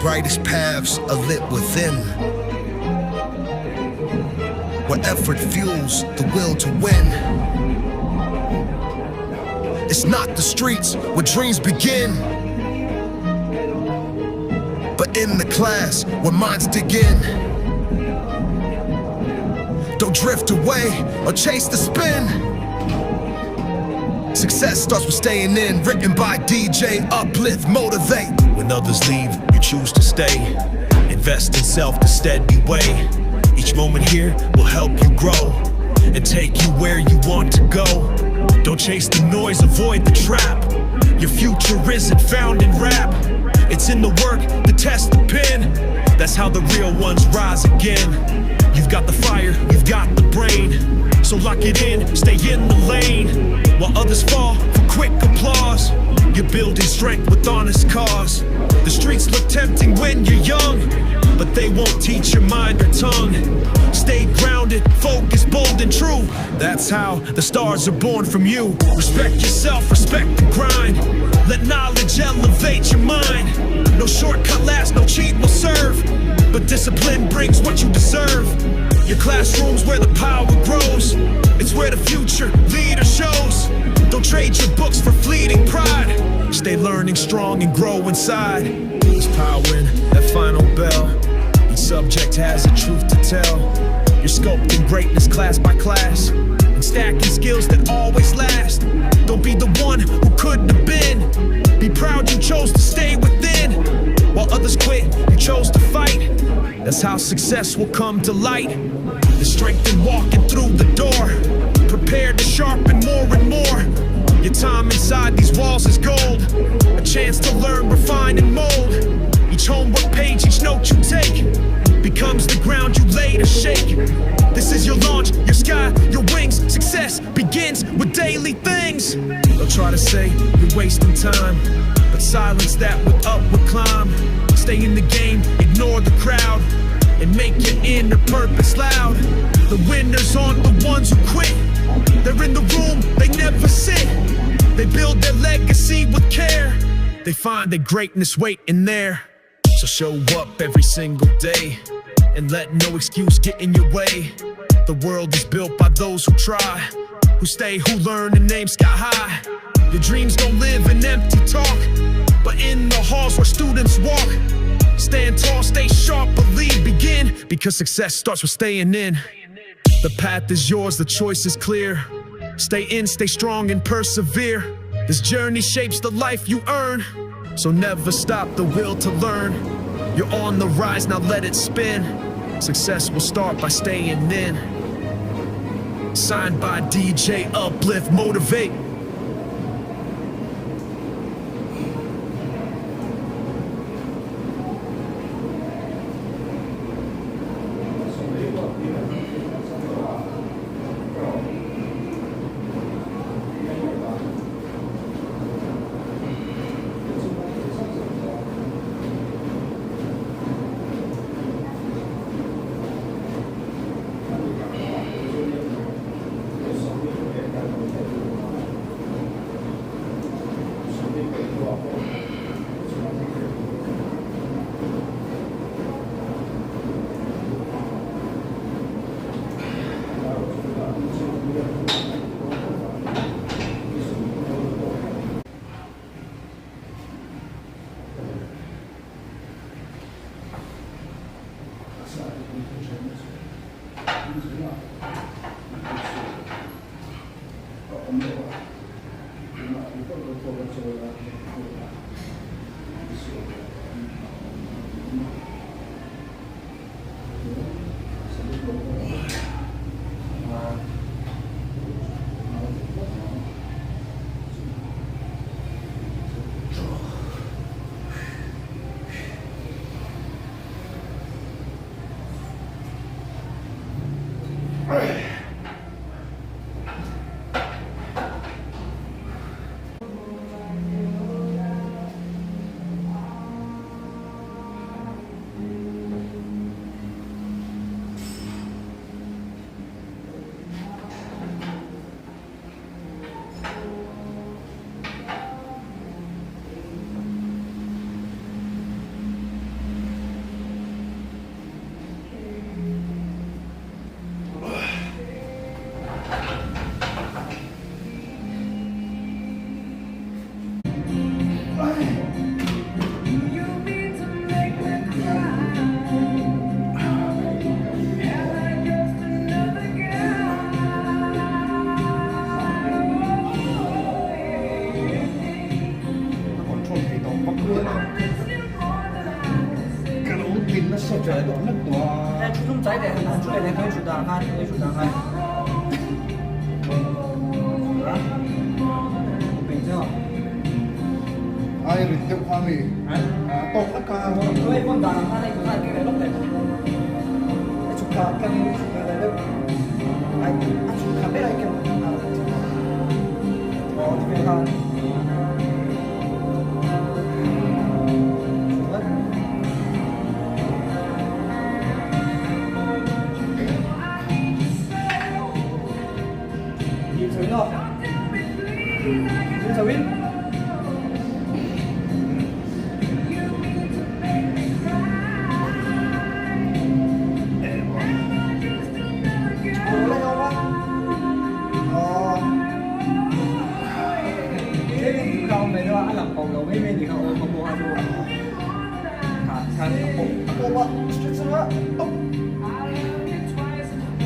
brightest paths are lit within. Where effort fuels the will to win. It's not the streets where dreams begin, but in the class where minds dig in. Don't drift away or chase the spin. Success starts with staying in. Written by DJ Uplift, motivate. When others leave, you choose to stay. Invest in self the steady way. Each moment here will help you grow and take you where you want to go. Don't chase the noise, avoid the trap. Your future isn't found in rap. It's in the work, the test, the pen. That's how the real ones rise again. You've got the fire, you've got the brain. So lock it in, stay in the lane. While others fall for quick applause, you're building strength with honest cause. The streets look tempting when you're young, but they won't teach your mind or tongue. Stay grounded, focused, bold, and true. That's how the stars are born from you. Respect yourself, respect the grind. Let knowledge elevate your mind. No shortcut lasts, no cheat will serve. But discipline brings what you deserve. Your classroom's where the power grows. It's where the future leader shows. Don't trade your books for fleeting pride. Stay learning strong and grow inside. There's power in that final bell. Each subject has a truth to tell. You're sculpting greatness class by class and stacking skills that always last. Don't be the one who couldn't have been. Be proud you chose to stay within. While others quit, you chose to fight. That's how success will come to light. The strength in walking through the door. Prepare to sharpen more and more. Your time inside these walls is gold. A chance to learn, refine, and mold. Each homework page, each note you take becomes the ground you lay to shake. This is your launch, your sky, your wings. Success begins with daily things. They'll try to say you're wasting time, but silence that with upward climb. Stay in the game, ignore the crowd, and make your inner purpose loud. The winners aren't the ones who quit. They're in the room, they never sit. They build their legacy with care. They find their greatness waiting there. So show up every single day and let no excuse get in your way. The world is built by those who try, who stay, who learn, and aim sky high. Your dreams don't live in empty talk, but in the halls where students walk. Stand tall, stay sharp, believe, begin, because success starts with staying in. The path is yours, the choice is clear. Stay in, stay strong, and persevere. This journey shapes the life you earn. So never stop the will to learn. You're on the rise, now let it spin. Success will start by staying in. Signed by DJ Uplift Motivate. Ka control thei tawh vak lo a. Ka lo tin nasa ṭai tawh hlek tawh a. Ai rit deuh kha mi tawk hlek a.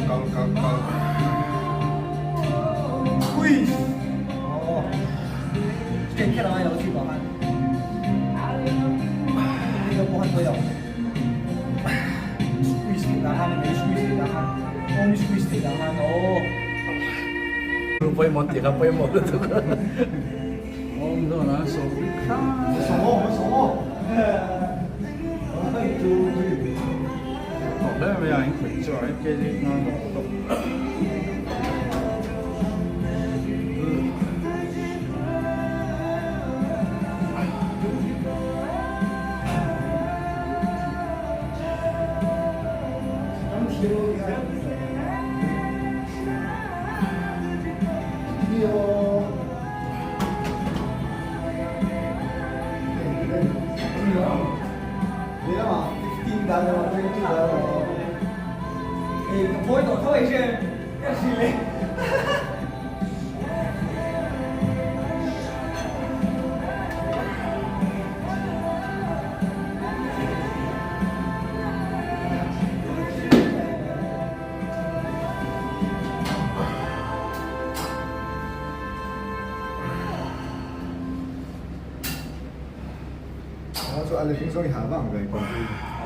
Kal kal kal. Pawimawh tih kha pawimawh lutuk. Awm dawn a sawm bik kha. Tawh hle mai a in khawih chu a kg nga nawk tawh.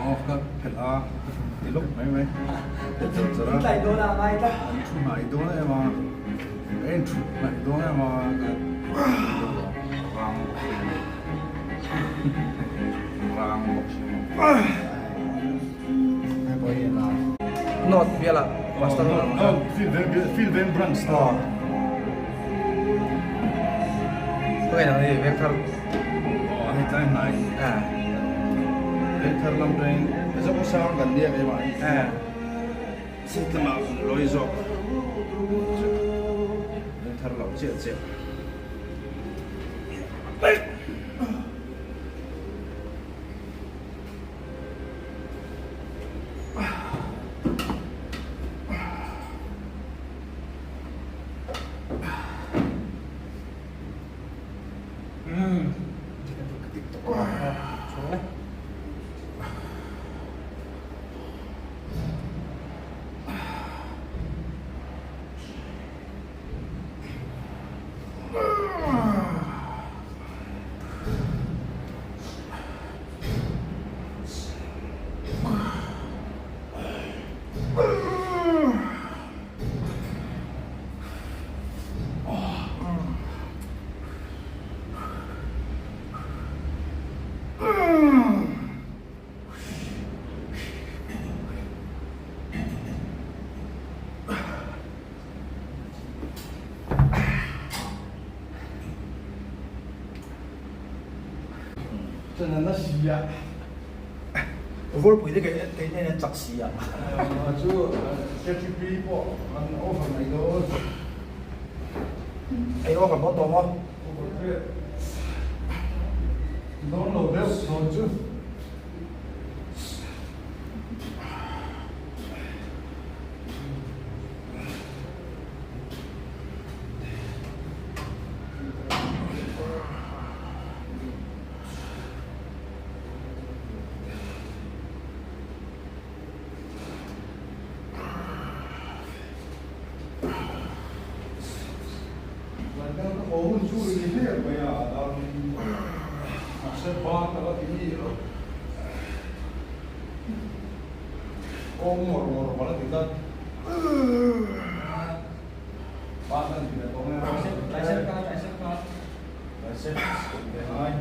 Aw ka phelh a ti lawk mai mai phelh char char a an thu hnai dawn em a a in thu hnai dawn em a rang bawk si rang bawk si North biala Master Field Veng Branch aw Khawnge nang ni Vengthar aw hei tlai hnai Vengthar lam tangin Zokhawsang kan nia keimah hi Seat lamah kan lawi zawk Vengthar lo chiah chiah. Vawrpui te kei nen an chak si a. Chu KTP pawh an offer mai dawn. Ei offer dawn tawh maw? Offer tep. Dawn lo deuh dawn chu. chu ri hle mai a dam mahse ban ka la ti mi lo. Kawng ngawr ngawr ka la ti tlat. Ban ka ti ve tawh mai a. Tricep ka tricep ka. Tricep ve ngai.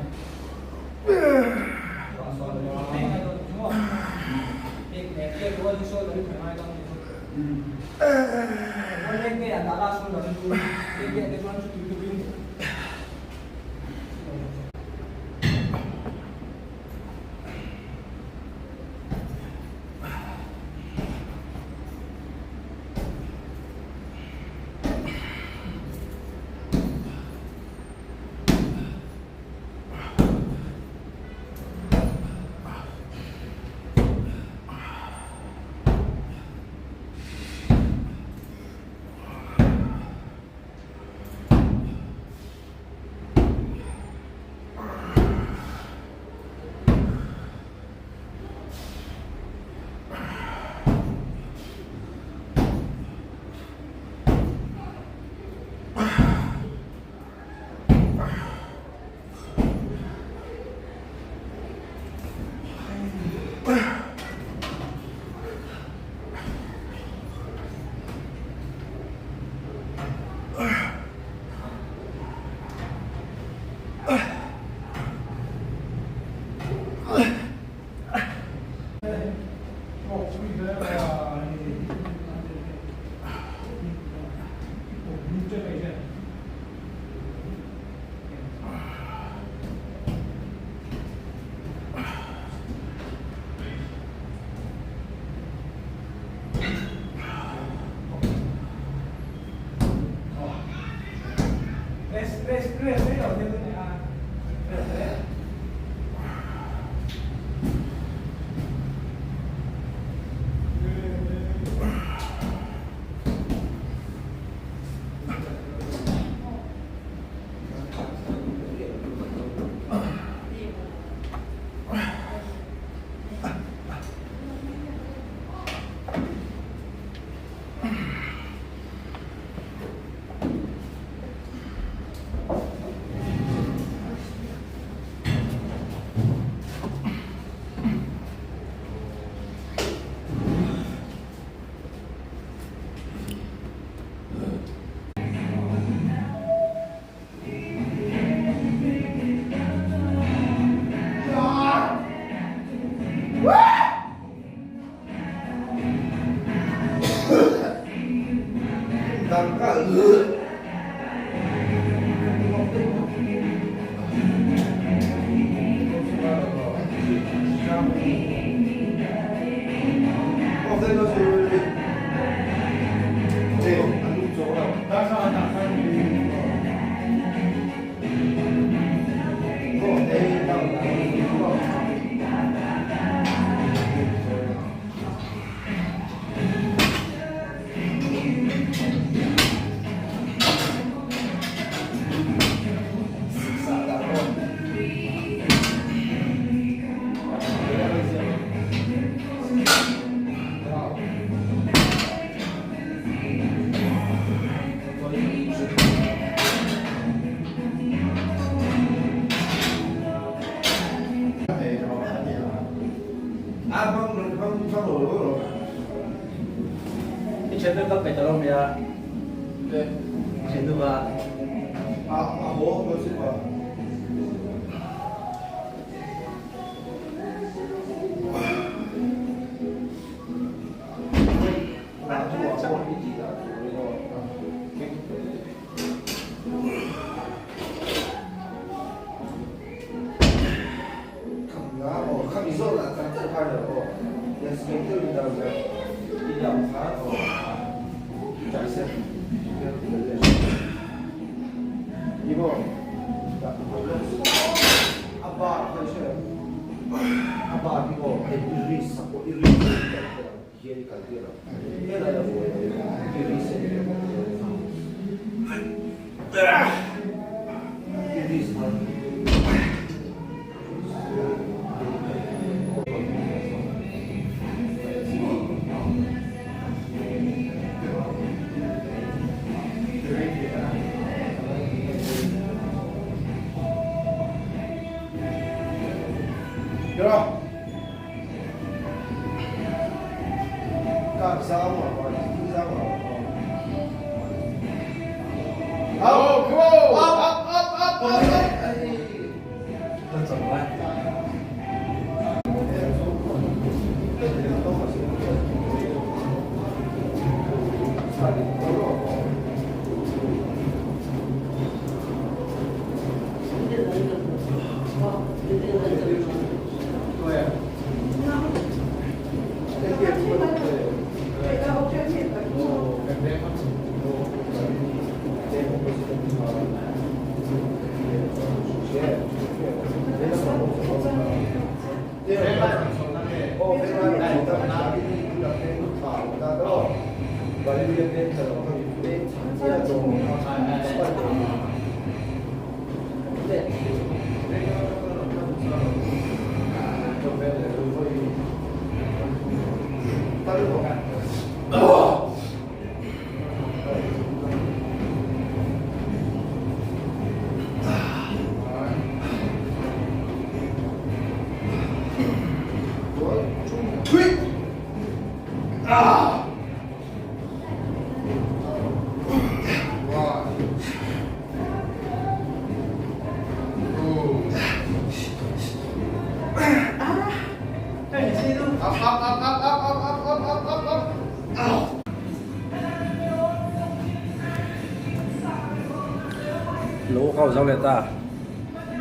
Lo kau zo leh ta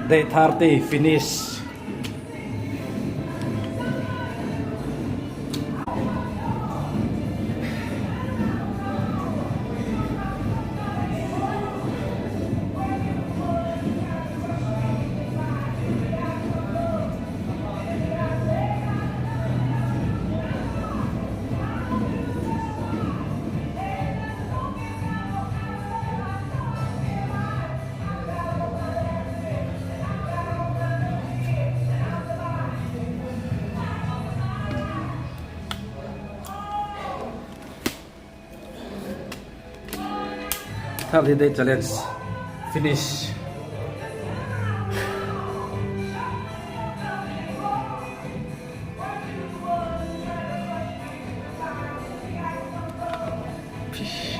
day 30 finish. 30 day challenge finish. Peace.